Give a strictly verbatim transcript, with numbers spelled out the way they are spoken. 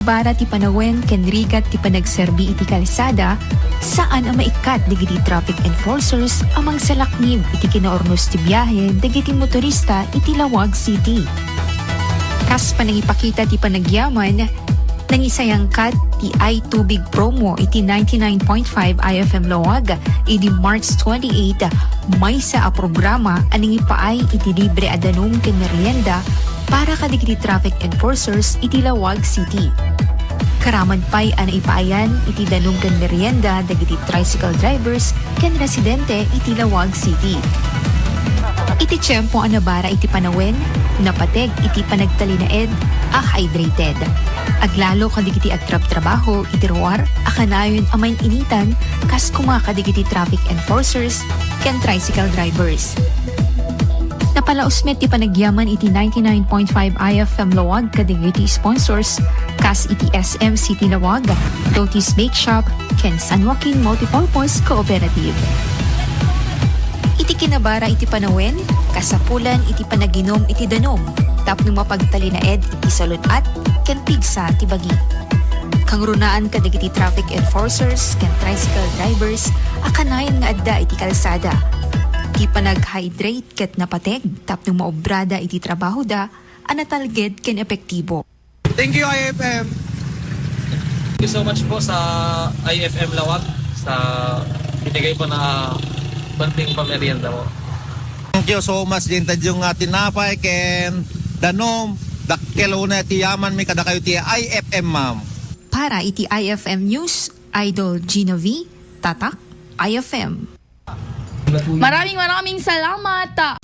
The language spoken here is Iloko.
Bara ti panawen ken rigat ti panagserbi iti kalsada, saan a maikkat dagiti traffic enforcers a mangsalaknib iti kinaurnos ti biahe dagiti motorista iti Laoag City. Kas panangipakita ti panagyaman, nangisayangkat ti Ay Tubig promo iti ninety-nine point five I F M Laoag idi March twenty-eight, maysa a programa a nangipaay iti libre a danum ken merienda para kadagiti traffic enforcers iti Laoag City. Karaman pay a naipaayan iti danum ken merienda dagiti tricycle drivers ken residente iti Laoag City. Iti tiempo a nabara iti panawen, napateg iti panagtalinaed a hydrated. Aglalo kadagiti agtrabtrabaho iti ruar a kanayon a main-initan kas koma kadagiti traffic enforcers ken tricycle drivers. Napalaus met ti panagyaman iti ninety-nine point five I F M Laoag kadagiti sponsors kas iti S M City Laoag, Totis Bake Shop, ken San Joaquin Multipurpose Cooperative. Iti kinabara iti panawen, kasapulan iti panaginum iti danum tapno mapagtalinaed iti salun-at ken pigsa ti bagi. Kangrunaan kadagiti traffic enforcers ken tricycle drivers a kanayon nga adda iti kalsada. Ti panag-hydrate ket napateg tapno maobrada iti trabahoda a natalged ken epektibo. Thank you, I F M. Thank you so much po sa I F M Laoag sa binigay po na konting pamerienda po. Thank you so much din tadyong nga tinapay ken danum. Dakkel una ti yaman mi kadakayo ti I F M, ma'am. Para iti I F M News, Idol Gina V, Tatak, I F M. Maraming, maraming salamat.